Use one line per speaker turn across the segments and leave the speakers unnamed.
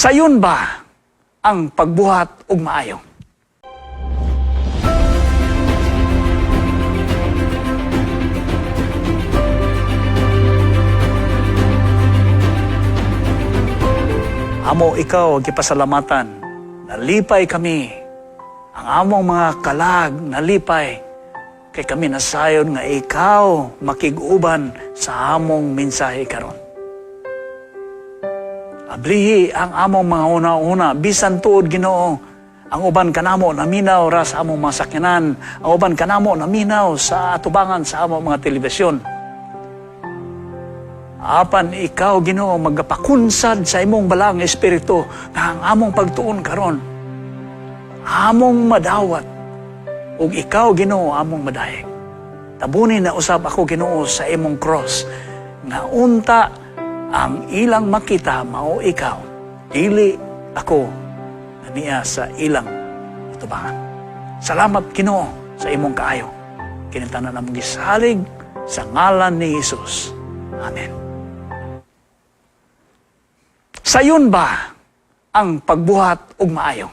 Sayon ba ang pagbuhat og maayo? Amo ikaw ang gipasalamatan. Nalipay kami. Ang among mga kalag nalipay. Kay kami nasayon nga ikaw makig-uban sa among mensahe karon. Ablihi ang among mga una-una, bisan tuod, Ginoo, ang uban kanamo naminaw ra sa among mga sakyanan, ang uban kanamo naminaw sa atubangan sa among mga telebisyon. Apan ikaw, Ginoo, magapakunsad sa imong balaang espiritu nga ang among pagtuon karon among madawat ug ikaw, Ginoo, among madayeg. Tabunin na usab ako, Ginoo, sa imong cross nga unta ang ilang makita mao ikaw, dili ako na niya sa ilang atubangan. Salamat, Ginoo, sa imong kaayo. Kini tanan among gisalig sa ngalan ni Jesus. Amen. Sayon ba ang pagbuhat og maayo?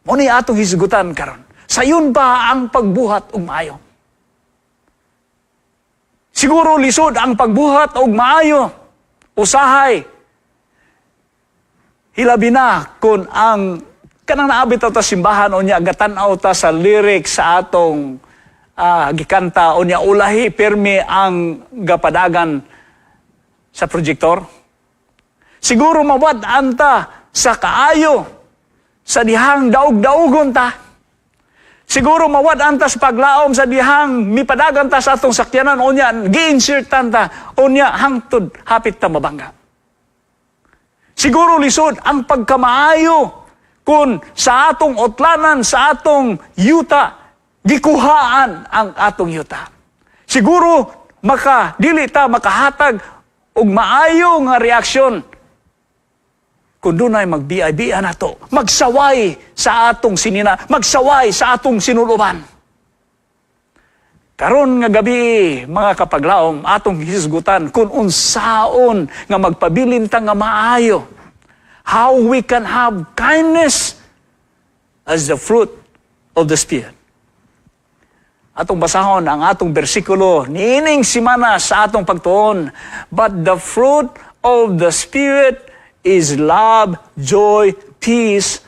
Mao ni atong hisgutan karon. Sayon ba ang pagbuhat og maayo? Siguro lisod ang pagbuhat og maayo. Usahay. Hilabi na kung ang kanang naabit ta simbahan unya gatan-aw ta sa lyrics sa atong gikanta, unya ulahi pirmi ang gapadagan sa projektor. Siguro mawad-an ta sa kaayo sa dihang daog-daugon ta. Siguro mawad-an ta sa paglaom sa dihang mipadagan ta sa atong sakyanan unya gi-insertan ta unya hangtod hapit ta mabangga. Siguro lisod ang pagkamaayo kung sa atong otlanan, sa atong yuta, gikuhaan ang atong yuta. Siguro maka dili ta makahatag og maayo nga reaksyon kung dunay magbiay-bian nato, magsaway sa atong sinina, magsaway sa atong sinuluban. Karon nga gabi, mga kapaglaom, atong hisgutan kung unsaon nga magpabilin ta nga maayo. How we can have kindness as the fruit of the Spirit. Atong basahon ang atong bersikulo niining simana sa atong pagtuon. But the fruit of the Spirit is love, joy, peace,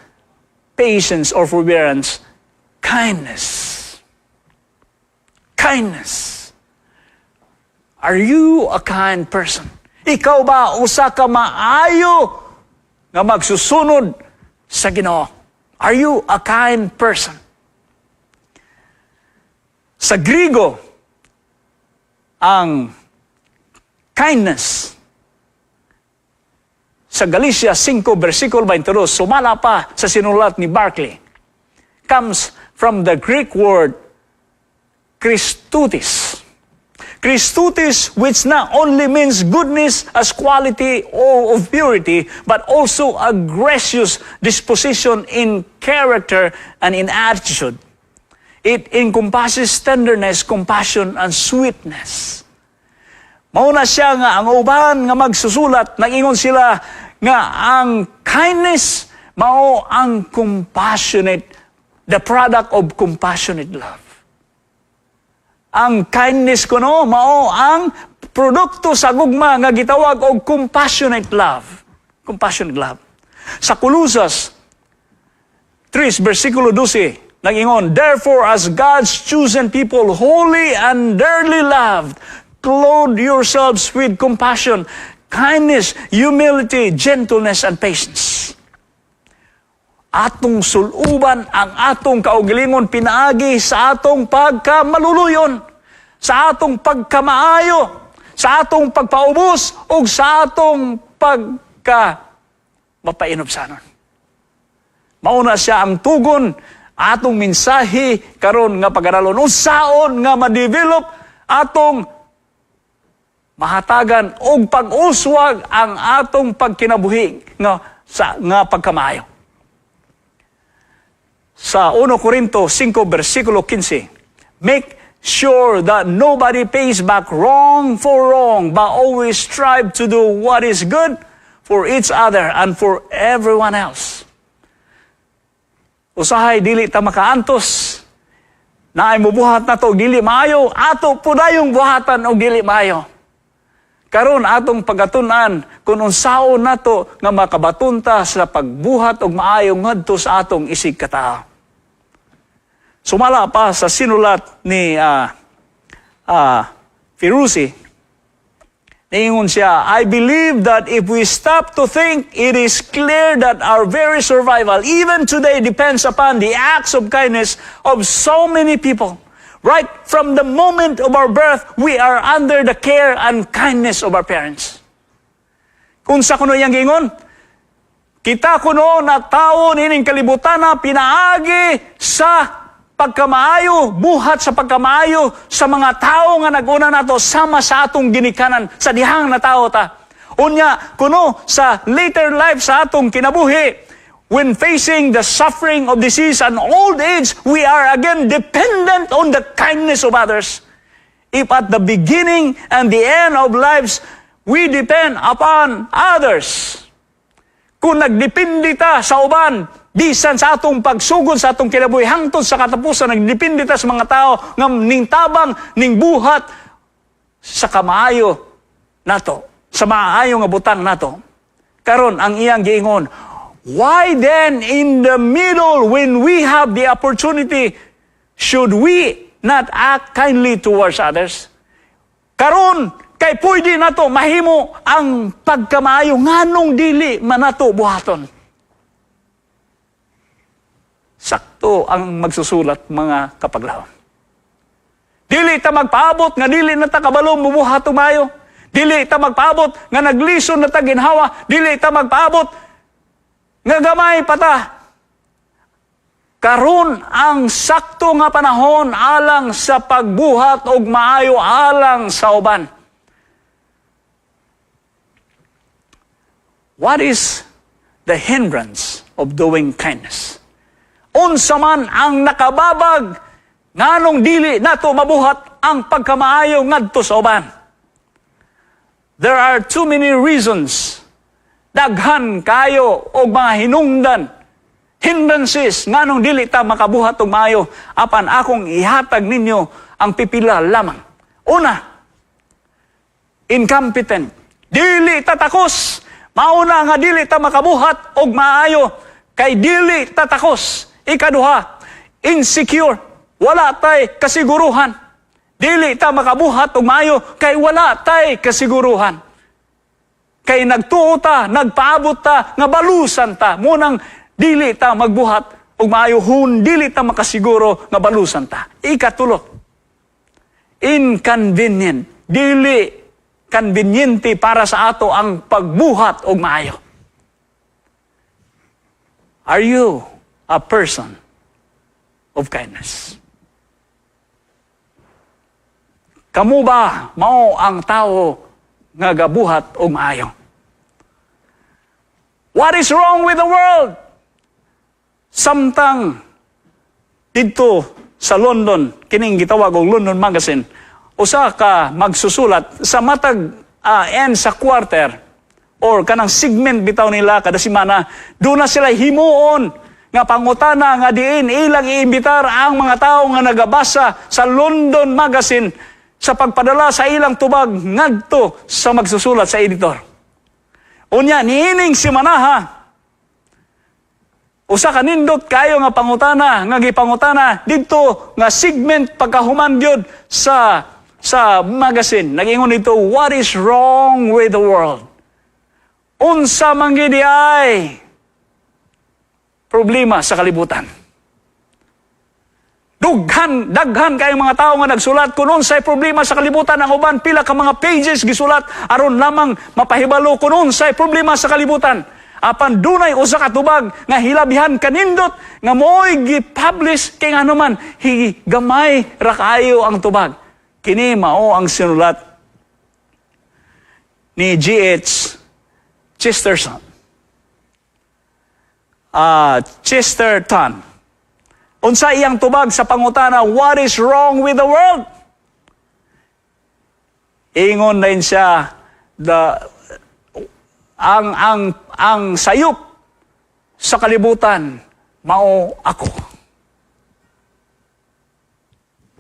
patience or forbearance, kindness. Kindness. Are you a kind person? Ikaw ba usa ka maayo nga magsusunod sa Ginoo? Are you a kind person? Sa Grigo, ang kindness sa Galatia 5, versikulo 22, sumala pa sa sinulat ni Barclay, comes from the Greek word Christutis. Christutis, which not only means goodness as quality or of purity, but also a gracious disposition in character and in attitude. It encompasses tenderness, compassion, and sweetness. Mauna siya nga ang uban nga magsusulat, nagingon sila nga ang kindness mao ang compassionate, the product of compassionate love. Ang kindness kuno mao ang produkto sa gugma nga gitawag og compassionate love. Compassionate love. Sa Colosas 3 versikulo 12, nagingon, "Therefore, as God's chosen people, holy and dearly loved, clothe yourselves with compassion, kindness, humility, gentleness, and patience." Atong suluban ang atong kaugalingon pinaagi sa atong pagkamaluluyon, sa atong pagkamaayo, sa atong pagpaubos, ug sa atong pagka mapainubsanon. Mauna siya ang tugon atong mensahe karon nga pag-aralon. Unsaon nga ma-develop, atong mahatagan og pag-uswag ang atong pagkinabuhi nga sa nga pagkamaayo. Sa 1 Corinto 5 versikulo 15, "Make sure that nobody pays back wrong for wrong, but always strive to do what is good for each other and for everyone else. Usahay dili ta makaantos naay mubuhat nato og dili maayo, ato pudayong buhatan og dili maayo. Karon atong pagatun-an kung unsaon nato nga makabaton ta sa pagbuhat og maayo ngadto sa atong isig katao. Sumala pa sa sinulat ni Fairouzzi, niingon siya, "I believe that if we stop to think, it is clear that our very survival, even today, depends upon the acts of kindness of so many people. Right from the moment of our birth, we are under the care and kindness of our parents." Kung unsa kuno iyang giingon, kita kuno na tao nining kalibutan na pinaagi sa pagkamaayo, buhat sa pagkamaayo sa mga tao nga naguna nato sama sa atong ginikanan sa dihang na tao ta. Unya, kuno sa later life sa atong kinabuhi, when facing the suffering of disease and old age, we are again dependent on the kindness of others. If at the beginning and the end of lives, we depend upon others. Kung nagdepende ta sa uban, bisan sa atong pagsugod sa atong kinabuhi hangtod sa katapusan, nagdepende ta sa mga tao nga ning tabang, ning buhat sa kamaayo nato, sa maayo nga butang nato. Karon ang iyang giingon, why then in the middle, when we have the opportunity, should we not act kindly towards others? Karon kay pwede nato mahimo ang pagkamaayo, nganong dili man nato buhaton? Sakto ang magsusulat, mga kapaglahom. Dili ta magpaabot nga dili na ta kabalo mubuhat og maayo. Dili ta magpaabot nga naglison na ta ginhawa. Dili ta magpaabot nga gamay pa ta. Karon ang sakto nga panahon alang sa pagbuhat og maayo alang sa uban. What is the hindrance of doing kindness? Unsa man ang nakababag nganong dili nato mabuhat ang pagkamaayo ngadto sa uban? There are too many reasons. Daghan kayo og mga hinungdan, hindrances nganong dili ta makabuhat og maayo, apan akong ihatag ninyo ang pipila lamang. Una, incompetent. Dili ta takos. Mauna nga dili ta makabuhat og maayo kay dili ta takos. Ikaduha, insecure. Wala tay kasiguruhan. Dili ta makabuhat og maayo kay wala tay kasiguruhan. Kay nagtuo ta, nagpaabot ta, nga balusan ta. Munang dili ta magbuhat og maayo hun dili ta makasiguro nga balusan ta. Ikatulo, inconvenient. Dili conveniente para sa ato ang pagbuhat og maayo. Are you a person of kindness? Kamu ba mao ang tao nga gabuhat og maayo? What is wrong with the world? Samtang didto sa London, kining gitawag og London Magazine, usa ka magsusulat sa matag end sa quarter or kanang segment bitaw nila kada semana, doon na sila himuon nga pangutana nga diin ilang iimbitar ang mga tao nga nagabasa sa London Magazine sa pagpadala sa ilang tubag ngadto sa magsusulat, sa editor. Unya niining semanaha, usa ka nindot kayo nga pangutana nga gipangutana didto nga segment pagkahuman gyud sa magazine. Nagingon dito, "What is wrong with the world?" Unsa man gid ay problema sa kalibutan? Dughan, daghan kayong mga tao nga nagsulat kung unsay problema sa kalibutan. Ang uban, pila ka mga pages gisulat aron lamang mapahibalo kung unsay problema sa kalibutan. Apan dunay usa ka tubag nga hilabihan kanindot nga mo'y gi-publish kay ngano man gamay ra kaayo ang tubag. Kini mao ang sinulat ni G.H. Chesterton. Chesterton. Unsa iyang tubag sa pangutana, "What is wrong with the world?" Ingon na siya, the Ang sayop sa kalibutan mao ako.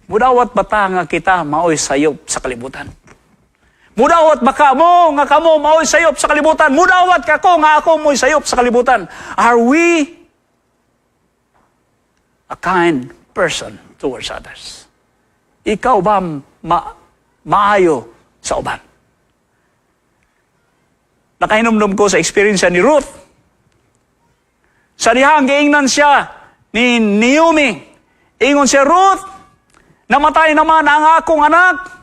Mudawat ba ta nga kita maoy sayop sa kalibutan? Mudawat ba ka mo nga kamo maoy sayop sa kalibutan? Mudawat ka ko nga ako mo'y sayop sa kalibutan? Are we a kind person towards others? Ikaw ba maayo sa uban? Nakahinumdum ko sa experience ni Ruth. Sa dihang giingnan siya ni Naomi. Ingon siya, "Ruth, namatay naman ang akong anak.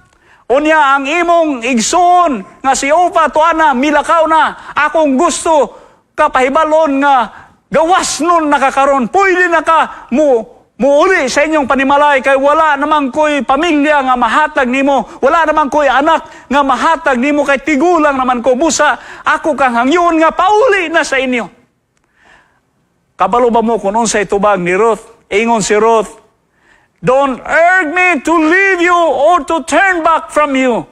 Unya ang imong igsoon nga si Orpah tuana milakaw na. Akong gusto ka pahibalon nga gawas nun nakakaron. Pwede na ka muuli sa inyong panimalay kay wala naman ko'y pamilya nga mahatag nimo. Wala naman ko'y anak nga mahatag nimo kay tigulang naman ko. Busa ako kang hangyon nga pauli na sa inyo." Kabalo ba mo kung unsay tubag ni Ruth? Ingon si Ruth, "Don't urge me to leave you or to turn back from you.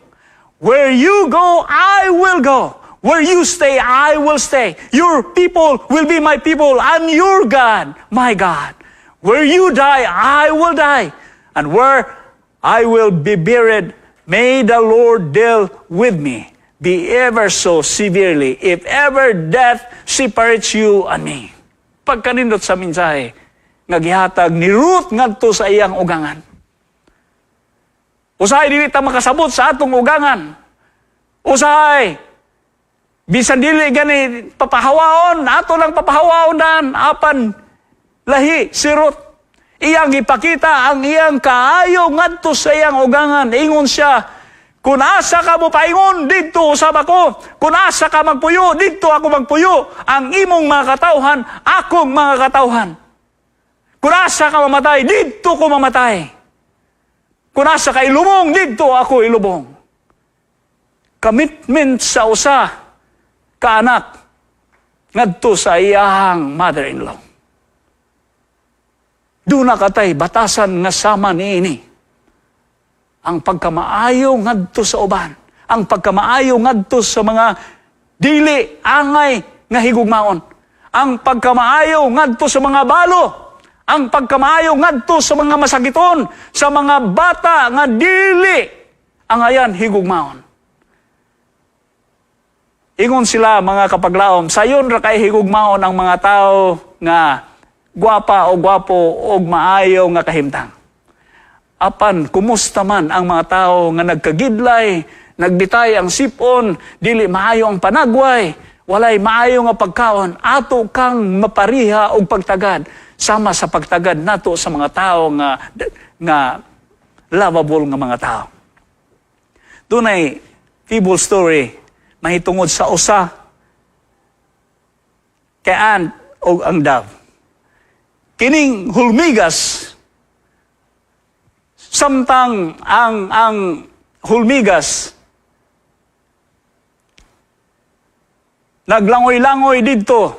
Where you go, I will go. Where you stay, I will stay. Your people will be my people, and your God, my God. Where you die, I will die. And where I will be buried, may the Lord deal with me, be ever so severely, if ever death separates you and me." Pagkanindot sa mensahe nga gihatag ni Ruth ngadto sa iyang ugangan. Usahay dili ta makasabot sa atong ugangan. Usahay bisan dili gani papahawaon, ato lang papahawaon dan, apan lahi si Ruth. Iyang ipakita ang iyang kaayo ngadto sa iyang ugangan. Ingon siya, "Kung asa ka mo paingon, didto usab ako. Kung asa ka magpuyo, didto ako magpuyo. Ang imong mga katawhan, akong mga katawhan. Kung asa ka mamatay, didto ko mamatay. Kung asa ka ilubong, didto ako ilubong." Commitment sa usa ka anak ngadto sa iyahang mother-in-law. Duna katay batasan nga sama niini. Ang pagkamaayo ngadto sa uban, ang pagkamaayo ngadto sa mga dili angay nga higugmaon, ang pagkamaayo ngadto sa mga balo, ang pagkamaayo ngadto sa mga masakiton, sa mga bata nga dili angayan higugmaon. Ingon sila, mga kapaglaom, sayon ra kay higugmaon ang mga tao nga gwapa o gwapo o maayo nga kahimtang. Apan kumusta man ang mga tao nga nagkagidlay, nagbitay ang sipon, dili maayo ang panagway, walay maayo nga pagkaon, ato kang mapariha og pagtagad sama sa pagtagad nato sa mga tao nga lovable nga mga tao. Dunay feeble story mahitungod sa usa kay ant og ang dove. Kining hulmigas, samtang ang hulmigas naglangoy-langoy didto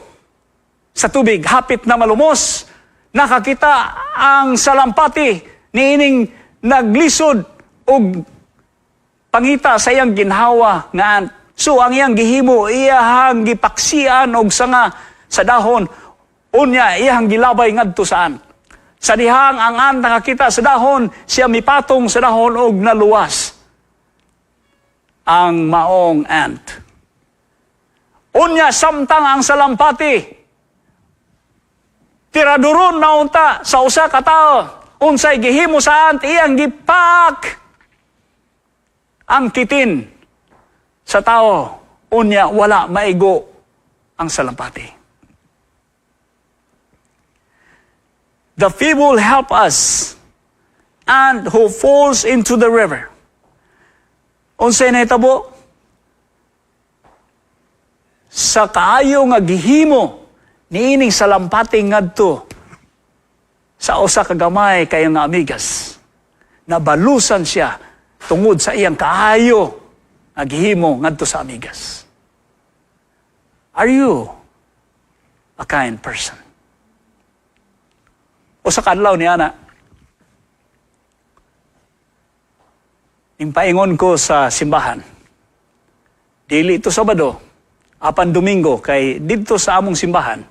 sa tubig, hapit na malumos, nakakita ang salampati niining naglisod og pangita sa iyang ginhawa nga ant. So ang iyang gihimo, iyahang gipaksian og sanga sa dahon, unya iyahang gilabay ngadto sa ant. Sa dihang ang ant nakakita sa dahon, siya mipatong sa dahon og naluwas ang maong ant. Unya samtang ang salampati tiraduron na unta sa usa ka tawo, unsay gihimo sa ant? Iyang gipak ang kitin sa tao, unya wala maigo ang salampati. The feeble help us and who falls into the river. Unsay nahitabo? Sa kaayo nga gihimo niining salampati ngadto sa usa ka gamay kayo nga amigas, nabalusan siya tungod sa iyang kaayo nga gihimo ngadto sa amigas. Are you a kind person? Usa ka adlaw ni ana, paingon ko sa simbahan. Dili ito Sabado, Apan Domingo kay didto sa among simbahan,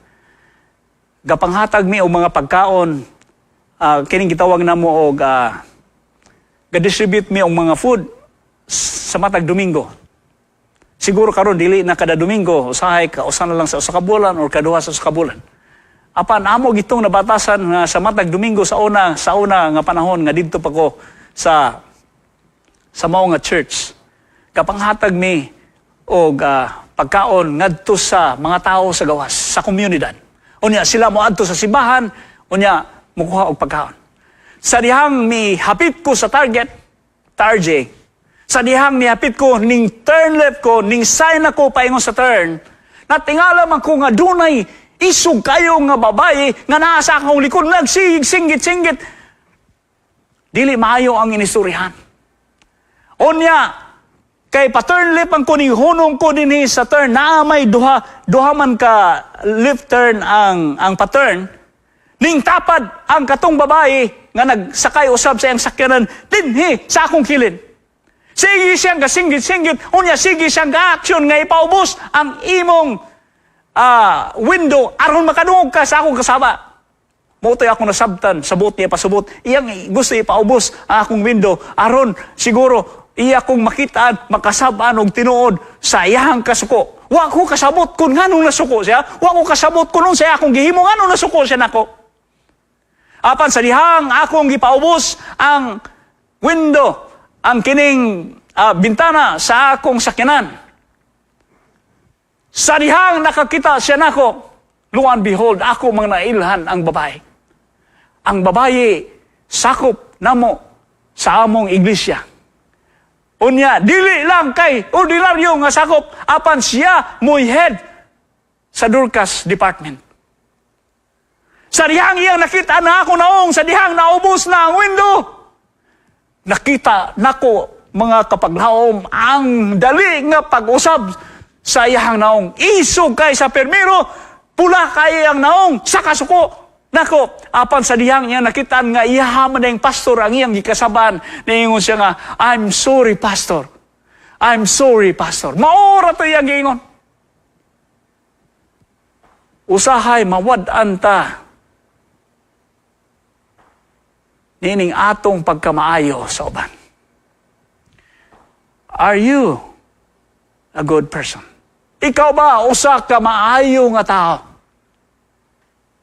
gapanghatag mi og mga pagkaon, kining gitawag namo og ga-distribute mi og mga food sa matag Domingo. Siguro karon dili na kada Domingo, usahay ka usa na lang sa usa ka bulan or kaduha sa usa ka bulan. Apan amo gitong nabatasan nga sa matag Domingo sa una nga panahon nga didto pa ko sa mao nga church, kapanghatag mi og pagkaon ngadto sa mga tao sa gawas, sa komunidad. Unya sila mo adto sa simbahan, unya mukuha og pagkaon. Sa dihang mi hapit ko sa Target, Tarjay, sa dihang mihapit ko, ning turn left ko, ning sign ako paingon sa turn, natingala man ko nga dunay isog kayo nga babae nga naa sa akong likod, nagsigig, singgit-singgit. Dili maayo ang inistoryahan. Unya, kay pa-turn left ang ko, ning hunong ko dinhi sa turn, naa may duha, duha man ka left turn ang pa-turn, ning tapad ang katong babae nga nagsakay usab sa iyang sakyanan dinhi sa akong kilid. Sige siyang gasinggit-singgit, unya sige siyang ga-action nga ipaubos ang imong window aron makadungog ka sa akong kasaba. Mao to'y ako nasabtan sa buot niya pasubot. Iyang gusto ipaubos ang akong window aron siguro iya kong makitaan, makasabaan og tinuod sa iyang kasuko. Wa ko kasabot kung nganong nasuko siya. Wa ko kasabot kung unsa akong gihimo nganong nasuko siya nako. Apan sa dihang akong gipaubos ang window, ang kining bintana sa akong sakyanan, sa dihang nakakita siya nako, lo and behold, ako mang nailhan ang babae. Ang babae, sakop namo sa among iglesia. Unya, dili lang kay ordinaryo nga sakop, apan siya mo'y head sa Dorcas Department. Sa dihang iyang nakita na ako naong, sa dihang naubos na ang window, nakita nako, mga kapaglaom, ang dali nga pag-usab sa iyang naong. Isog kay sa permiro, pula kay ang naong, sa kasuko. Nako, apan sa dihang niya nakita nga iya man ang pastor ang iyang gikasaban, niingon siya nga, "I'm sorry, Pastor. I'm sorry, Pastor." Mao ra to iyang giingon. Usahay mawad-an ta niining atong pagkamaayo sa uban. Are you a good person? Ikaw ba usa ka maayo nga tao?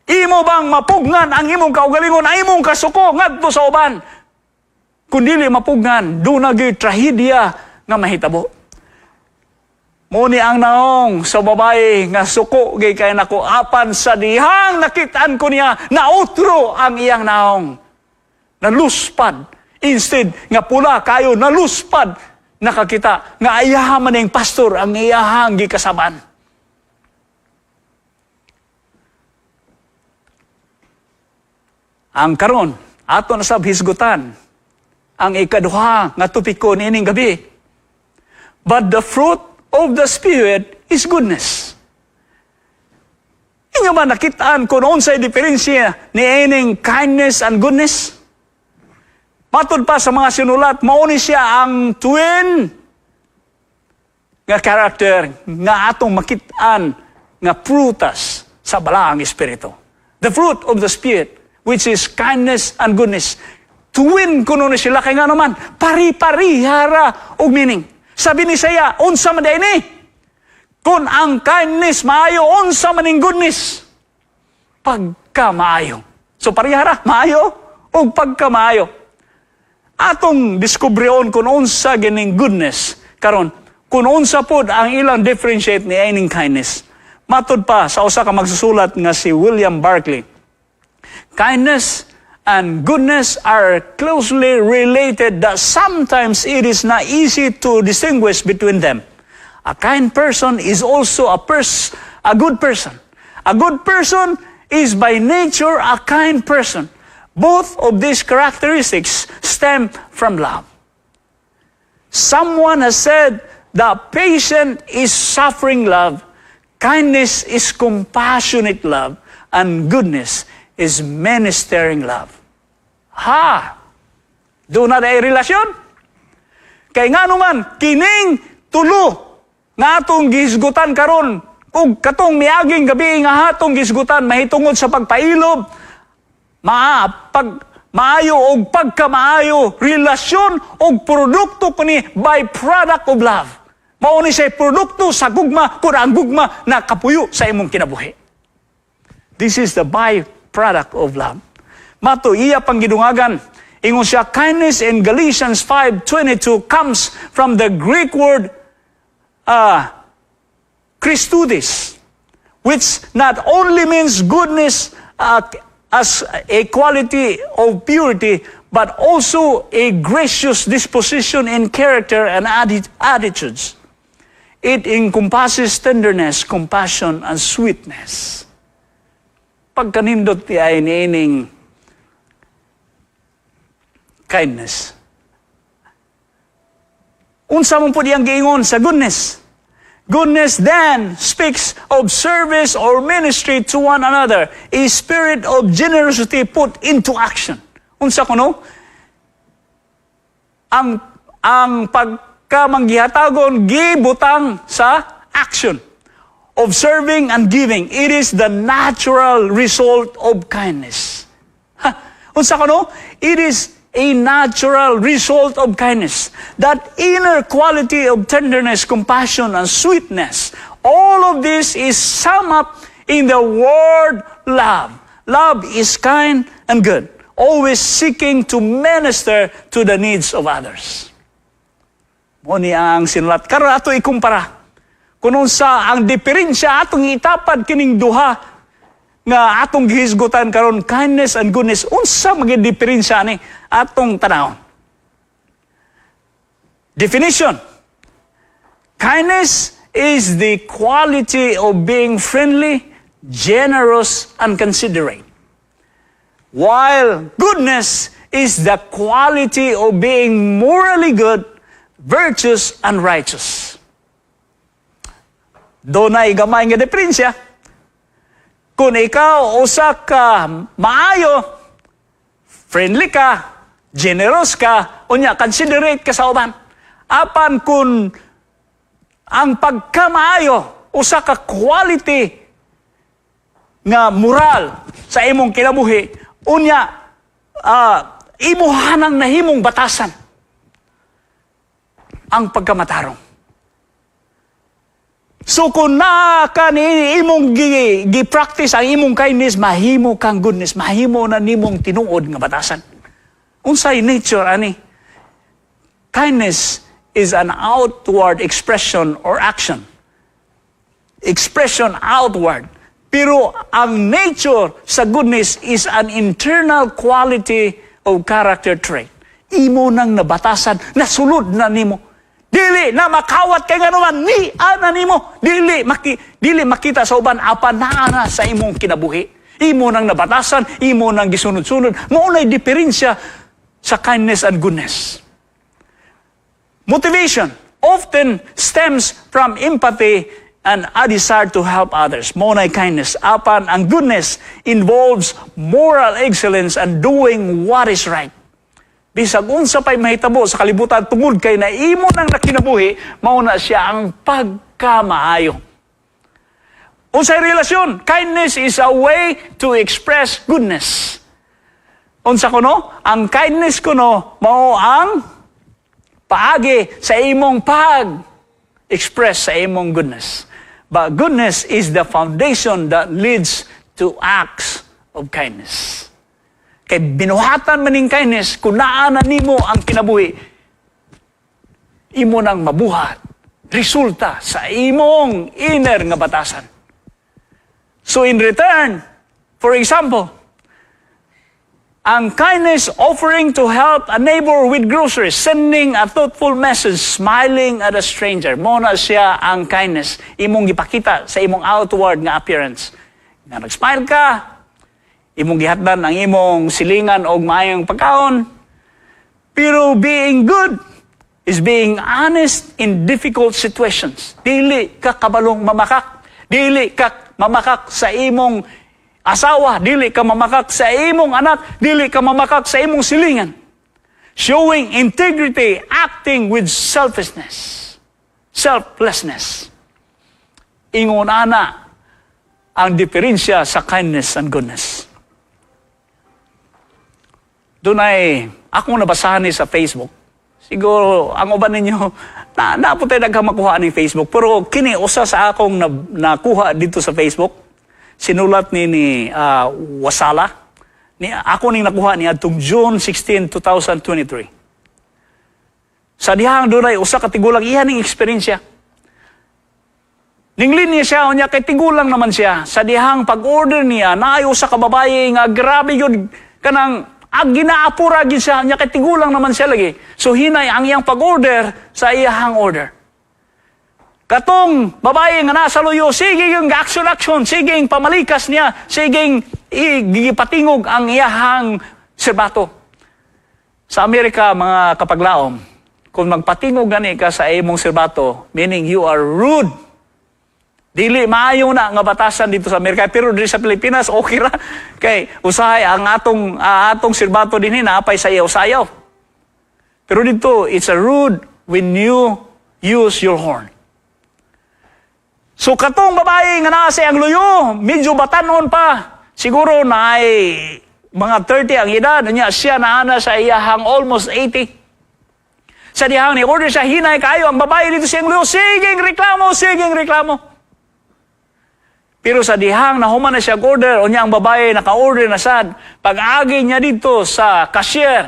Imo bang mapugnan ang imong kaugalingon, ang imong kasuko ngadto sa uban? Kung dili mapugnan, duna gyud trahedya nga mahitabo. Mao ni ang naong sa babae nga suko gay kay nako, apan sa dihang nakitaan ko niya, nautro ang iyang naong. Naluspad. Instead nga pula kayo, naluspad, nakakita nga ayaha man ang pastor ang iyahang gikasaban. Ang karon ato na sab hisgutan ang ikaduha nga topiko niining gabi. But the fruit of the Spirit is goodness. Inyo ba nakitaan kung unsay diferensya ni ining kindness and goodness? Matod pa sa mga sinulat, mao ni siya ang twin nga character nga atong makitaan nga prutas sa Balaang Espiritu. The fruit of the Spirit, which is kindness and goodness. Twin kuno ni sila kay nga naman, pari-parihara og meaning. Sabi ni saya, unsa man ni? Kung ang kindness maayo, unsa man ning goodness? Pagka maayo. So parihara, maayo og pagka maayo. Atong diskubrion kung unsa gining goodness karon, kung unsa pod ang ilang differentiate ni ining kindness. Matod pa sa usa ka magsusulat nga si William Barclay, kindness and goodness are closely related that sometimes it is not easy to distinguish between them. A kind person is also a good person. A good person is by nature a kind person. Both of these characteristics stem from love. Someone has said that patient is suffering love, kindness is compassionate love, and goodness is ministering love. Ha! Duna diay relasyon? Kay nga naman, kining tulo Nga atong gihisgutan karon ug katong miaging gabi nga atong gihisgutan mahitungod sa pagpailob, maa pag maayo og pagkamaayo, relasyon og produkto kuni, byproduct of love. Mao ni siya produkto sa gugma kung ang gugma nakapuyo sa imong kinabuhi. This is the byproduct of love. Mato iya pang gidungagan, ingon siya, kindness in Galatians 5:22 comes from the Greek word Christoudes, which not only means goodness as a quality of purity, but also a gracious disposition in character and attitudes. It encompasses tenderness, compassion, and sweetness. Pagkanindot ti ay niining kindness. Unsa man pud iyang giingon sa goodness? Goodness then speaks of service or ministry to one another, a spirit of generosity put into action. Unsa kuno? Ang pagkamanggihatagon gibutang sa action of serving and giving. It is the natural result of kindness. Ha, unsa kuno? It is a natural result of kindness. That inner quality of tenderness, compassion, and sweetness. All of this is summed up in the word love. Love is kind and good, always seeking to minister to the needs of others. Mao ni ang sinulat. Karon ato ikumpara. Kung unsa ang diferensya, atong itapad kining duha nga atong gihisgutan karon, kindness and goodness, unsa maging diferensya ani, atong tanawon. Definition. Kindness is the quality of being friendly, generous, and considerate, while goodness is the quality of being morally good, virtuous, and righteous. Dunay gamay nga diferensya. Kung ikaw usa ka maayo, friendly ka, generous ka, unya considerate ka sa uban. Apan kung ang pagkamaayo usa ka quality nga moral sa imong kinabuhi, unya imuhanang nahimong batasan ang pagkamatarong. So kung naa ka ni imong gi-practice ang imong kindness, mahimo kang goodness, mahimo na nimong tinuod nga batasan. Unsay nature ani? Kindness is an outward expression or action. Expression outward. Pero ang nature sa goodness is an internal quality of character trait. Imo nang nabatasan, nasulod na nimo. Dili na makawat kay ngano man ni ana nimo. Dili makita sa uban apan naa na sa imong kinabuhi. Imo nang nabatasan, imo nang gisunod-sunod. Mao nay diferensya sa kindness and goodness. Motivation often stems from empathy and a desire to help others. Mao nay kindness. Apan ang goodness involves moral excellence and doing what is right. Bisag unsa pa'y mahitabo sa kalibutan, tungod kay na imo nang nakinabuhi, mao na siya ang pagkamaayo. Unsay relasyon? Kindness is a way to express goodness. Unsa kuno? Ang kindness kuno mao ang paagi sa imong pag express sa imong goodness. But goodness is the foundation that leads to acts of kindness. Kay binuhatan man ning kindness, kung naa na nimo ang kinabuhi, imo nang mabuhat, resulta sa imong inner nga batasan. So in return, for example, ang kindness, offering to help a neighbor with groceries, sending a thoughtful message, smiling at a stranger. Mao na siya ang kindness. Imong gipakita sa imong outward nga appearance. Nga nag-smile ka, imong gihatdan ang imong silingan og maayong pagkaon. Pero being good is being honest in difficult situations. Dili ka kabalong mamakak. Dili ka mamakak sa imong asawa, dili ka mamakak sa imong anak, dili ka mamakak sa imong silingan. Showing integrity, acting with selflessness. Selflessness. Ingon ana ang diferensya sa kindness and goodness. Dunay akong nabasahan ni sa Facebook. Siguro ang uban ninyo na naa pod tay daghang makuha ning Facebook, pero kini usa sa akong nakuha dito sa Facebook. Sinulat ni Wasala. Ni ako ning nakuha ni adtong June 16, 2023. Sa dihang dunay usa ka tigulang, iya ning eksperyensya. Ninglin niya siya, unya kay tigulang naman siya. Sa dihang pag-order niya, naay usa ka babaye nga grabe yun kanang ag ginaapura gid siya, unya kay tigulang naman siya lagi. So hinay ang iyang pag-order sa iyahang order. Katong babae nga nasa luyo, sige yung action action, sige pamalikas niya, sige gipatingog ang iyahang sirbato. Sa Amerika, mga kapaglaom, kung magpatingog gani ka sa imong sirbato, meaning you are rude. Dili maayo na nga batasan dito sa Amerika, pero diri sa Pilipinas okay ra kay usahay ang atong sirbato dinhi naapay sayaw-sayaw. Pero dito it's a rude when you use your horn. So katong babae nga naa sa iyang luyo, medyo batanon pa. Siguro na ay mga 30 ang edad niya, siya naa na sa iyahang almost 80. Sa dihang ni order siya, hinay kayo ang babae dito sa iyang luyo, sigeng reklamo, sigeng reklamo. Pero sa dihang nahuman na siya order, unya ang babae naka-order na sad, pag-agi niya dito sa cashier,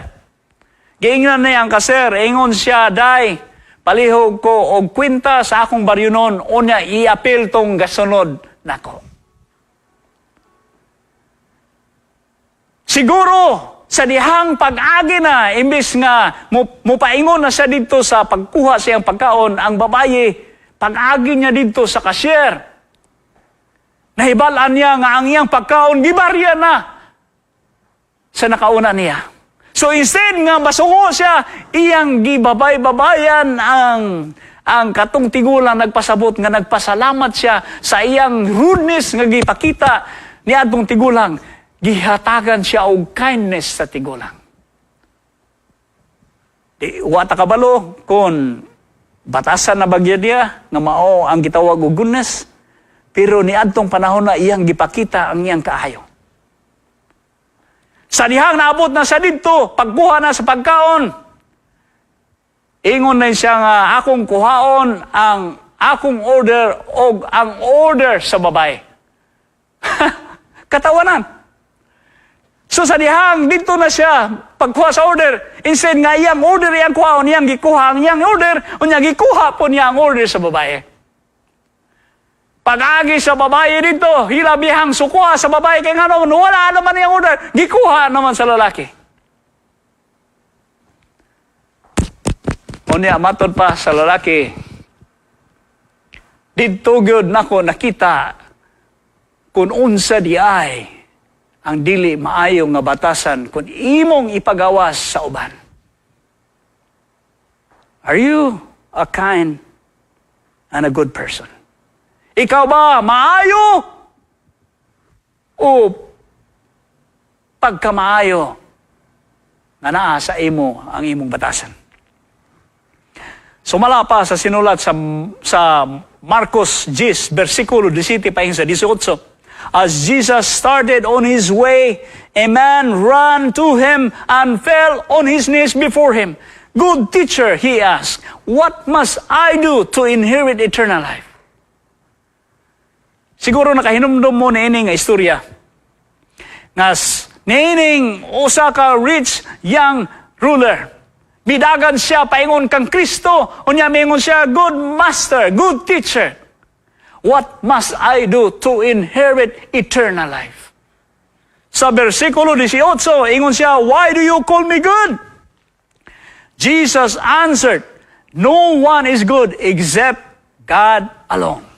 giingnan niya ang cashier, ingon siya, "Day, palihog ko og kwenta sa akong baryonon, unya i-apil tong gasunod nako." Siguro, sa dihang pag-agi na, imbis nga mupaingon na siya dito sa pagkuha sa iyang pagkaon, ang babaye, pag-agi niya dito sa cashier, nahibalan niya nga ang iyang pagkaon, gibarya na sa nakauna niya. So instead nga masungo siya, iyang gibabay-babayan ang katong tigulang nagpasabot nga nagpasalamat siya sa iyang rudeness nga gipakita ni atong tigulang, gihatagan siya og kindness sa tigulang. Di, wa ta kabalo kung batasan na bagya niya nga mao ang gitawag og goodness, pero niadtong panahon na iyang gipakita ang iyang kaayo. Sa dihang naabot na sa didto, pagkuha na sa pagkaon, ingon na siya nga akong kuhaon ang akong order og ang order sa babae. Katawanan. So sa dihang dito na siya pagkuha sa order, instead nga iyang order iyang kuhaon, iyang gikuha ang iyang order, unya gikuha po niya ang order sa babae. Pag-agi sa babae dito, hilabihang sukuha sa babae kay ngano wala naman iyang order, gikuha naman sa lalaki. Unya matod pa sa lalaki, didto gyud nako nakita kung unsa di ay ang dili maayo nga batasan kung imong ipagawas sa uban. Are you a kind and a good person? Ikaw ba maayo o pagkamaayo nga naa sa imo ang imong batasan? Sumala pa sa sinulat sa Marcos 10, versikulo 17 paing sa 18. As Jesus started on his way, a man ran to him and fell on his knees before him. "Good teacher," he asked, "what must I do to inherit eternal life?" Siguro nakahinumdum mo niini nga istorya. Nga niining usa ka rich young ruler. Midagan siya paingon kang Kristo, unya mingon siya, "Good master, good teacher, what must I do to inherit eternal life?" Sa versikulo 18, ingon siya, "Why do you call me good?" Jesus answered, "No one is good except God alone."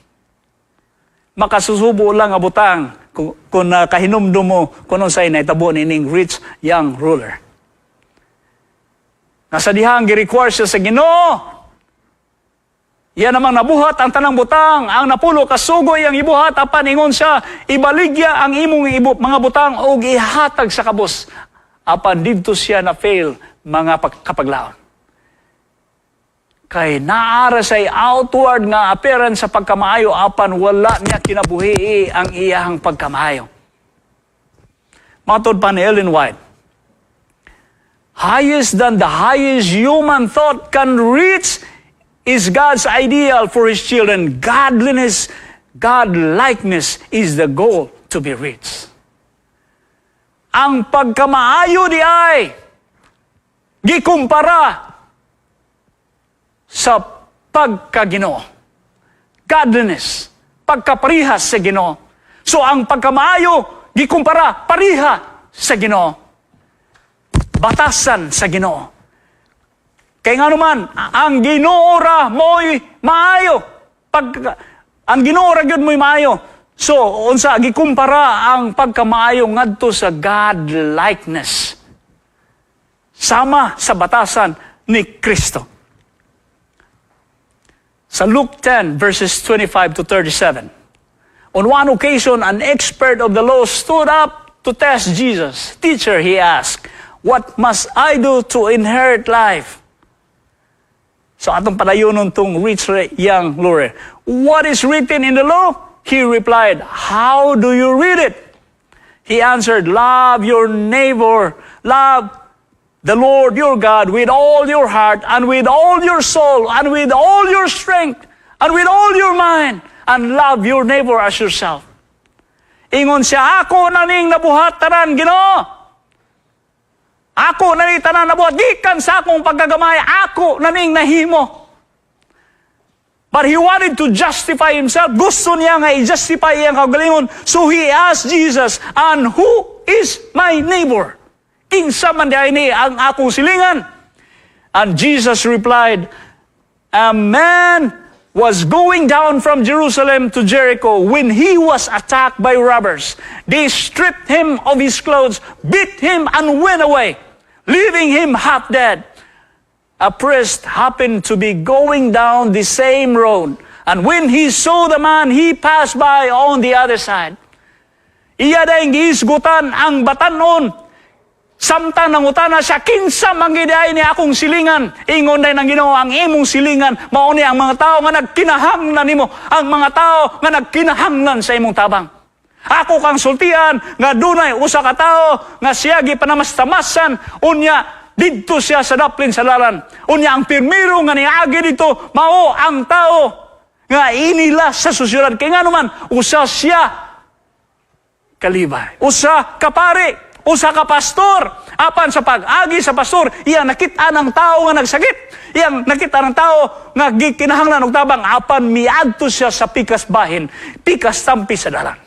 Makasusubo lang ang butang kung nakahinumdum mo kung unsay nahitabo nining rich young ruler. Nasa dihang gi-require siya sa Ginoo. Iya namang nabuhat ang tanang butang, ang napulo ka sugo iyang ibuhat, apan ingon siya, "Ibaligya ang imong mga butang og ihatag sa kabos." Apan didto siya na fail, mga kapaglaon. Kay naa ra say outward nga appearance sa pagkamaayo, apan wala niya kinabuhi ang iyahang pagkamaayo. Matod pa ni Ellen White, "Highest than the highest human thought can reach is God's ideal for His children. Godliness, God-likeness is the goal to be reached." Ang pagkamaayo diay gikumpara sa pagkaginoo. Godliness, pagkaparihas sa Ginoo. So ang pagkamaayo gikumpara pariha sa Ginoo. Batasan sa Ginoo. Kay nga naman, ang Ginoo ra mo'y maayo. Ang Ginoo ra gyud mo'y maayo. So, unsa gikumpara ang pagkamaayo ngadto sa God-likeness? Sama sa batasan ni Kristo. Sa Luke 10 verses 25 to 37. On one occasion, an expert of the law stood up to test Jesus. "Teacher," he asked, "what must I do to inherit life?" So atong padayonon tong rich young ruler. "What is written in the law?" He replied. "How do you read it?" He answered, "Love your neighbor, love the Lord your God with all your heart and with all your soul and with all your strength and with all your mind, and love your neighbor as yourself." Ingon siya, "Ako na ning nabuhat tanan, Ginoo. Ako na ning tanan nabuhat gikan sa akong pagkagamay, ako na ning nahimo." But he wanted to justify himself. Gusto niya nga i-justify iyang kaugalingon. So he asked Jesus, "And who is my neighbor? Kinsa man diay ni ang akong silingan?" And Jesus replied, "A man was going down from Jerusalem to Jericho when he was attacked by robbers. They stripped him of his clothes, beat him, and went away, leaving him half dead. A priest happened to be going down the same road, and when he saw the man, he passed by on the other side." Iya dayong gihisgutan ang batanon. Samtang nangutana siya, "Kinsa man gyud ni akong silingan?" Ingon day ng Ginoo, "Ang imong silingan mao ni ang mga tao nga nagkinahanglan nimo, ang mga tao nga nagkinahanglan sa imong tabang. Ako kang sultian nga dunay usa ka tawo nga siya gipanamastamasan, unya didto siya sa daplin sa dalan. Unya ang pirmiro nga niagi dito mao ang tao nga inila sa sosyedad. Kay ngano man, usa siya ka Levi, usa ka pari, usa ka pastor. Apan sa pag-agi sa pastor, iyang nakita ng tao nga nagsakit. Iyang nakita ng tao nga gikinahanglan og tabang, apan miadto siya sa pikas bahin, pikas tampi sa dalan.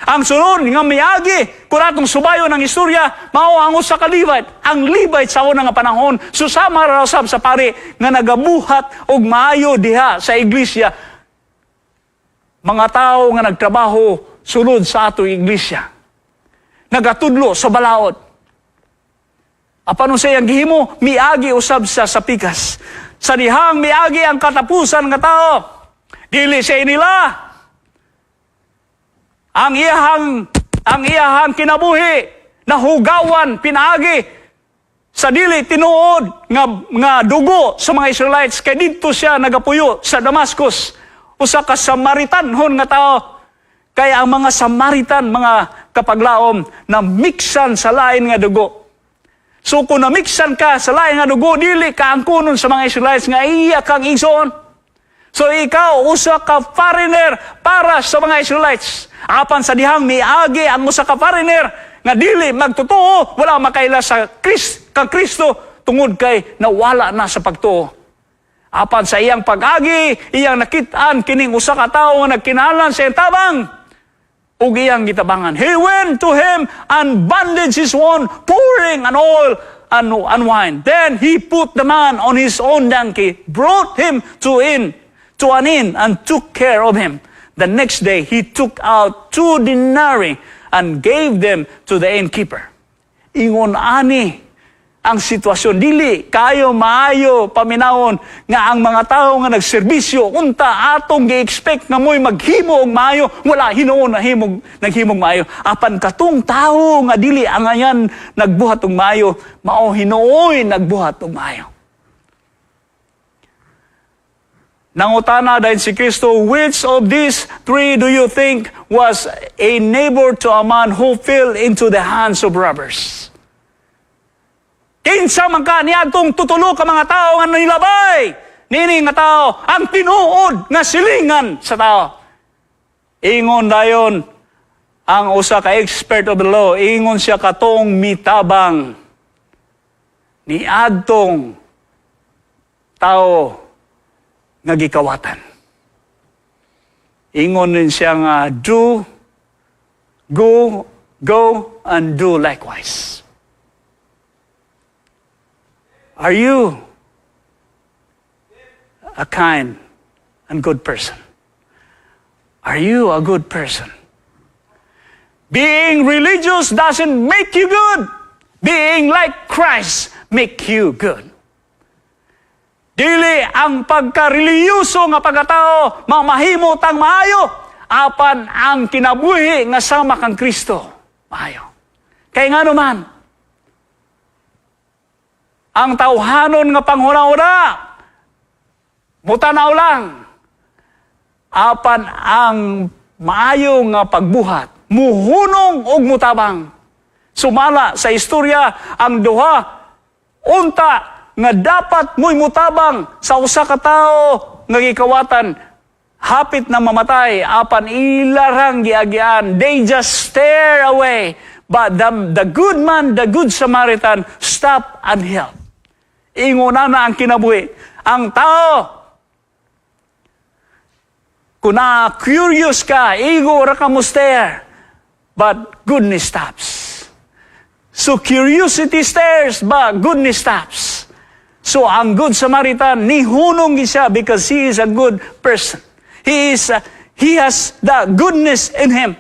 Ang sunod nga miagi, kung atong subayon ng istorya, mao ang usa ka Levite. Ang Levite sa una nga panahon, susama ra usab sa pari nga nagabuhat og maayo diha sa iglesia. Mga tao nga nagtrabaho sulod sa atong iglesia. Nagatudlo sa balaod. Apan unsay iyang gihimo, miagi usab siya sa pikas. Sa dihang miagi ang katapusan nga tao, dili siya inila. Ang iyahang kinabuhi nahugawan pinaagi sa dili tinuod nga dugo sa mga Israelites, kay didto siya nagapuyo sa Damascus, usa ka Samaritanhon nga tao. Kaya ang mga Samaritan, mga kapaglaom, na miksan sa lain nga dugo. So kung namiksan ka sa lain nga dugo, dili ka angkunon sa mga Israelites nga iya kang igsoon. So ikaw usa ka foreigner para sa mga Israelites. Apan sa dihang miagi ang usa ka foreigner nga dili magtotoo, wala makaila sa kang Kristo tungod kay nawala na sa pagtuo. Apan sa iyang pag-agi, iyang nakit-an kining usa ka tawo nga nagkinahanglan sa iyang tabang ug iyang gitabangan. He went to him and bandaged his wound, pouring an oil and wine. Then he put the man on his own donkey, brought him to an inn, and took care of him. The next day, he took out 2 denarii and gave them to the innkeeper. Ingon ani ang sitwasyon. Dili kayo maayo paminawon nga ang mga tao nga nagserbisyo unta atong gi-expect nga mo'y maghimo og maayo, wala hinuon na himog naghimog maayo. Apan katong tawo nga dili angayan nagbuhat og maayo, mao hinuoy nagbuhat og maayo. Nangutana dayon si Kristo, "Which of these three do you think was a neighbor to a man who fell into the hands of robbers?" Kinsa man ka niadtong tutulo ka mga tao nga nilabay nini nga tao, ang tinuod nga silingan sa tao? Ingon dayon ang usa ka expert of the law, ingon siya, "Katong mitabang niadtong tao nga gikawatan." Ingon din siya nga, "Do, go, go and do likewise." Are you a kind and good person? Are you a good person? Being religious doesn't make you good. Being like Christ make you good. Dili ang pagkareliyoso nga pagkatao mamahimo tang maayo, apan ang kinabuhi nga sama kang Kristo maayo. Kay ngano man, ang tawhanon nga panghuna-huna mutanaw lang, apan ang maayo nga pagbuhat muhunong og mutabang. Sumala sa istorya, ang duha unta nga dapat mo'y mutabang sa usa ka tawo nga gikawatan, hapit na mamatay, apan ilarang giagyan. They just stare away, but the good man, the good Samaritan, stop and help. Inguna na ang kinabuhi. Ang tao, kung na curious ka, igo ra ka mo stare, but goodness stops. So curiosity stares, but goodness stops. So ang Good Samaritan, nihunong siya because he is a good person. He has the goodness in him.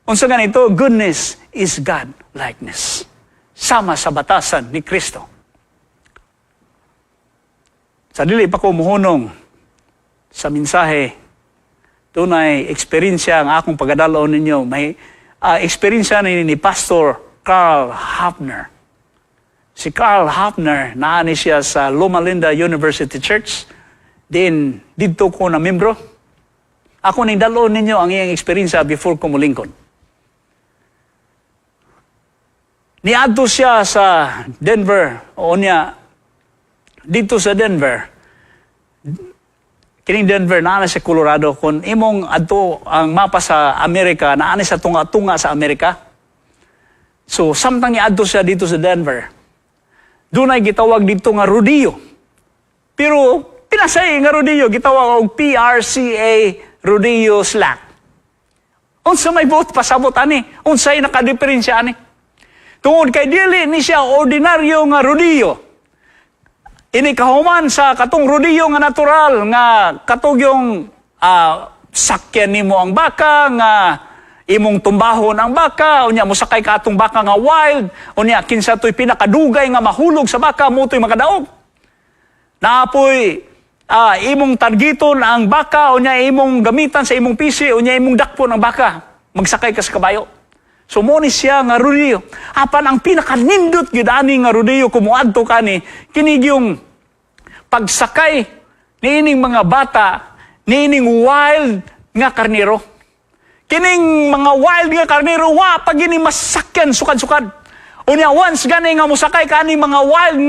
Unsa ganito, goodness is God likeness. Sama sa batasan ni Kristo. Sa dili pa ko muhunong sa mensahe, dunay eksperyensya ang akong pagadalon ninyo. May eksperyensya ni Pastor Carl Hafner. Si Carl Hafner, naani siya sa Loma Linda University Church. Din, didto ko na membro. Ako ning dalon ninyo ang iyang eksperyensya before ko mulingkod. Niadto siya sa Denver, o niya, dito sa Denver, kining Denver, naa na sa Colorado. Kung imong adto ang mapa sa Amerika, naa ni sa tunga-tunga sa Amerika. So, samtang niadto siya dito sa Denver, dunay gitawag dito nga rodeo. Pero, pinasay nga rodeo, gitawag og PRCA Rodeo Slack. Unsa may buot pasabot ani? Unsay nakadiferensya ani? Tungod kay dili ni siya ordinaryo nga rodeo. Ini kahuman sa katong rodeo nga natural nga katong yung sakyan nimo ang baka nga imong tumbahon ang baka, unya mosakay ka atong baka nga wild, unya kinsa to'y pinakadugay nga mahulog sa baka mo to'y makadaog. Naapoy imong targeton ang baka, unya imong gamitan sa imong pisi, unya imong dakpon ang baka, magsakay ka sa kabayo. So mo ni siya nga rodeo. Apan ang pinakanindot gyud ani nga rodeo, kung moadto kani, kini yung pagsakay niining mga bata niining wild nga karnero. Kining mga wild nga karnero, wa pa gini masakyan sukad-sukad. Unya once gani nga mosakay kani mga wild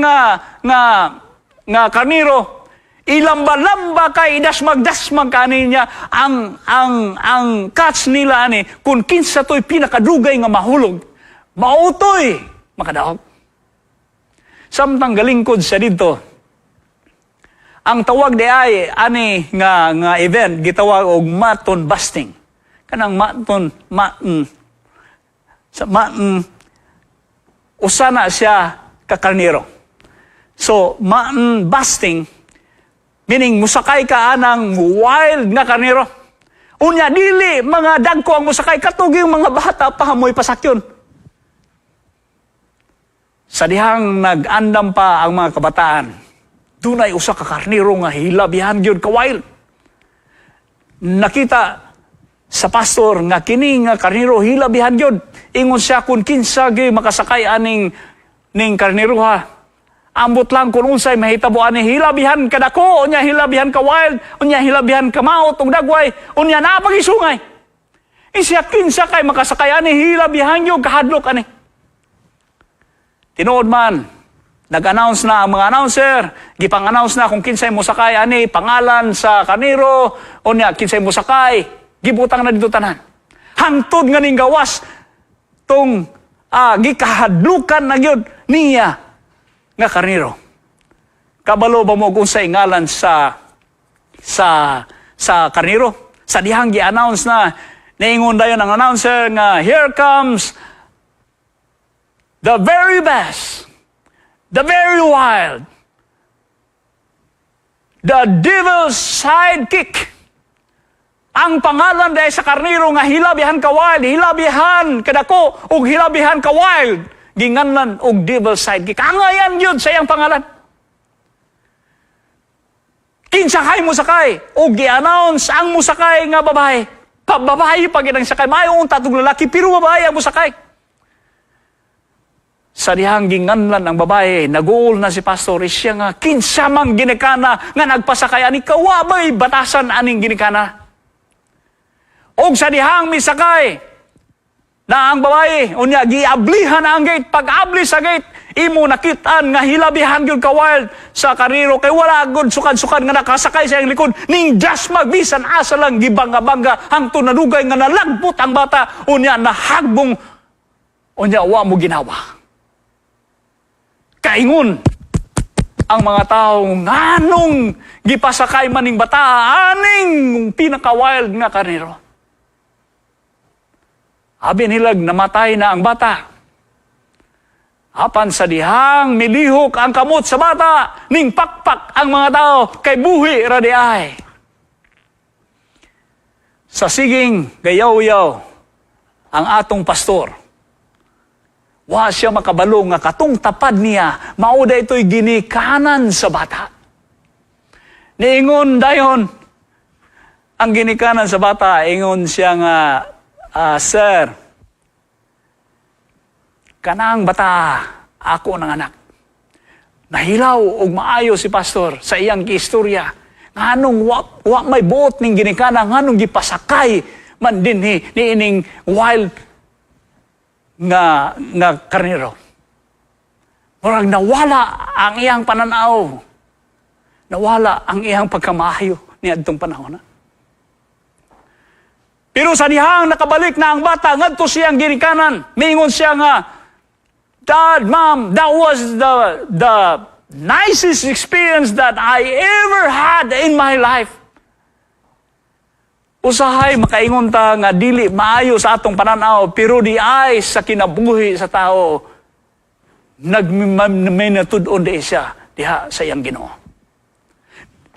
nga karnero, ilamba-lamba kay idasmag-dasmag kani niya. Ang catch nila ani, kung kinsa to'y pinakadugay nga mahulog, mautoy makadaog. Samtang galingkod sa didto, ang tawag di ay ani nga event gitawag og mutton busting. Kanang mutton, mutton sa mutton, usa na siya ka karnero. So mutton busting meaning musakay ka anang wild nga karnero. Unya dili mga dagko ang musakay, katong yung mga bata pa mo'y pasakyon. Sa dihang nag-andam pa ang mga kabataan, dunay usa ka karnero nga hilabihan gyud ka wild. Nakita sa pastor nga kini nga karnero hilabihan gyud. Ingon siya, "Kung kinsa gyud makasakay aning ning karnero ha, Ambot lang kung unsay mahitabo ani, hilabihan kadako, unya hilabihan ka wild, unya hilabihan ka maot ug dagway, unya naa pa sungay. Isya kinsa kay makasakay ani, hilabihan gyud kahadlok ani. Tinuod man, nag-announce na ang mga announcer, gipang-announce na kung kinsay mosakay ani, pangalan sa karnero, unya kinsay mosakay, gibutang na dito tanan. Hangtod nga ning gawas tong gikahadlukan na gyud niya nga karnero. Kabalo ba mo kung sa ngalan sa karnero? Sa dihang gi-announce na, niingon dayon ang announcer nga, "Here comes the very best, the very wild, the devil's sidekick." Ang pangalan dahil sa karnero nga hilabihan ka wild, hilabihan kadako, ug hilabihan ka wild, ginganlan og devil's sidekick. Angayan yun sa iyang pangalan. Kinsa kay mosakay? O gi-announce ang musakay nga babae. Pababae pa gyud ang sakay. Maayo unta tong lalaki, pero babae ang musakay. Sa dihang ginganlan ang babae, naguol na si pastor, siya nga, kinsa mang ginikana nga nagpasakay ani, kawabay batasan aning ginikana. Og sa dihang misakay na ang babae, unya giablihan ang gate, pag-abli sa gate, imo nakitaan nga hilabihan gyud ka wild sa karnero kay wala gud sukad-sukad nga nakasakay sa iyang likod ning just magbisan asa lang gibangga-bangga hangtod nadugay nga nalagbot ang bata, unya nahagbong, unya wa mo ginawa. Kaingon ang mga tao, nganong gipasakay maning bata aning pinaka-wild nga karnero? Abi nilag namatay na ang bata. Apan sa dihang milihok ang kamot sa bata, ning pakpak ang mga tao kay buhi ra di ay. Sa siging gayaw-yaw ang atong pastor, wa siya makabalo nga katong tapad niya, mao da ito'y ginikanan sa bata. Niingon dayon ang ginikanan sa bata, ingon siya nga, "Sir, kanang bata, ako ng anak." Nahilaw og maayo si pastor sa iyang giistorya. Nganong wa may buot ning ginikana, nganong gipasakay man dinhi niining wild nga karnero. Murag nawala ang iyang pananaw. Nawala ang iyang pagkamaayo niadtong panahon na. Pero sa dihang nakabalik na ang bata ngadto siyang ginikanan, miingon siya nga, "Dad, Mom, that was the nicest experience that I ever had in my life." Usahay makaingon ta nga dili maayo sa atong pananaw, pero di ay sa kinabuhi sa tao nagmay natud-on di siya diha sa iyang Ginoo.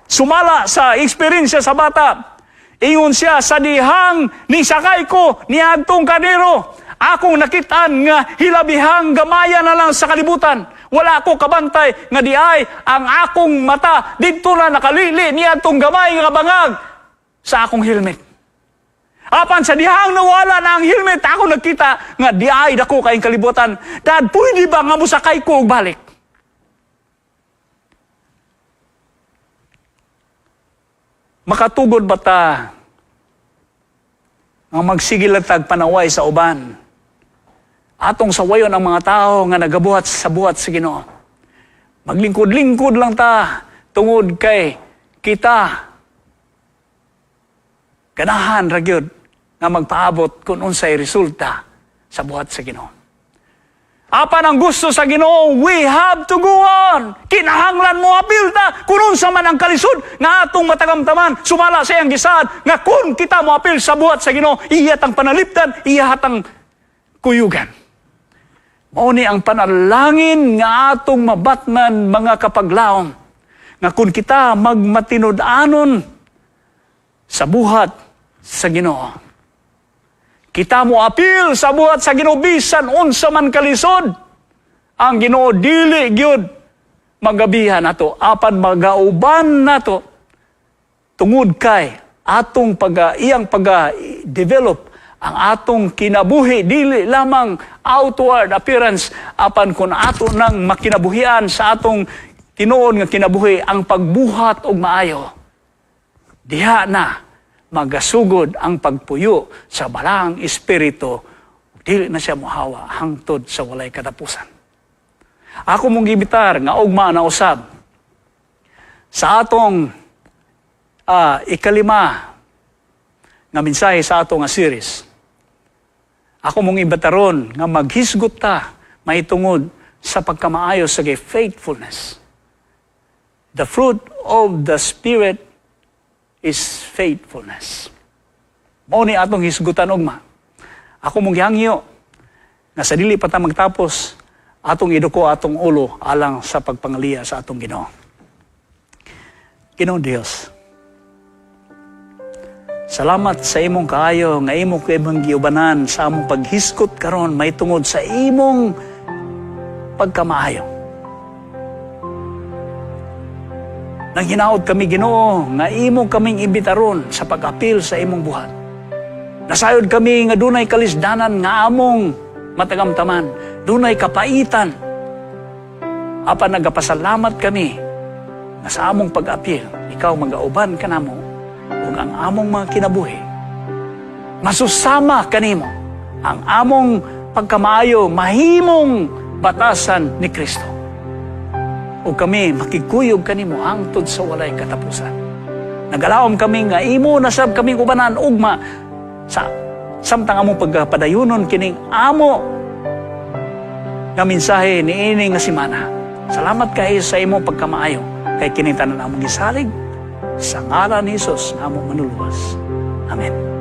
Sumala sa eksperyensya sa bata, ingon siya, sa dihang nisakay ko niadtong karnero, akong nakitaan nga hilabihang gamaya na lang sa kalibutan. Wala ako kabantay nga di ay ang akong mata didto na nakalili niadtong gamay nga bangag sa akong helmet. Apan sa dihang nawala na ang helmet, ako nagkita nga di ay dako kayong kalibutan. Dad, pwede ba nga mosakay ko og balik?" Makatugod ba ta nga magsigil lang tag panaway sa uban? Atong sawayon ang mga tao nga nagabuhat sa buhat sa Ginoo. Maglingkod-lingkod lang ta tungod kay kita ganahan ra gyud nga magpaabot kung unsay resulta sa buhat sa Ginoo. Apan ang gusto sa Ginoo, we have to go on. Kinahanglan mo apil ta kung unsa man ang kalisod nga atong matagamtaman sumala sa iyang gisaad nga kung kita mo apil sa buhat sa Ginoo, iya tang panalipdan, iya tang kuyugan. Mao ni ang panalangin nga atong mabatman, mga kapaglaom, nga kung kita magmatinud-anon sa buhat sa Ginoo, kita mo apil sa buhat sa Ginoo bisan unsa man kalisod. Ang Ginoo dili gyud magabihan nato, apan magauban nato tungod kay atong pag iyang pag-develop Ang atong kinabuhi dili lamang outward appearance, apan kung ato nang makinabuhian sa atong tinuod nga kinabuhi ang pagbuhat og maayo, diha na magasugod ang pagpuyo sa Balaang Espiritu. Dili na siya muhawa hangtod sa walay katapusan. Ako mong giimbitar nga ugma na usab sa atong ikalima nga mensahe sa ato nga series. Ako mong imbitaron nga maghisgot ta mahitungod sa pagkamaayo sa kay faithfulness. The fruit of the Spirit is faithfulness. Mao ni atong hisgutan ugma. Ako mong gihangyo nga sa dili pa ta magtapos, atong iduko atong ulo alang sa pagpangaliya sa atong Ginoo. Ginoong Dios, salamat sa imong kaayo nga imo kaming giubanan sa among paghisgot karon mahitungod sa imong pagkamaayo. Nanghinaot kami, Ginoo, nga imo kaming imbitaron sa pag-apil sa imong buhat. Nasayod kami nga dunay kalisdanan nga among matagamtaman, dunay kapaitan. Apan nagapasalamat kami nga sa among pag-apil, ikaw magauban kanamo ug ang among mga kinabuhi masusama kanimo, ang among pagkamaayo mahimong batasan ni Kristo. Ug kami makigkuyog kanimo hangtod sa walay katapusan. Nagalaom kami nga imo na sab kaming ubanan ugma sa samtang among pagpadayunon kining amo nga mensahe niini nga semana. Salamat kay sa imong pagkamaayo, kay kini tanan among gisalig sa ngalan ni Jesus nga among Manluluwas. Amen.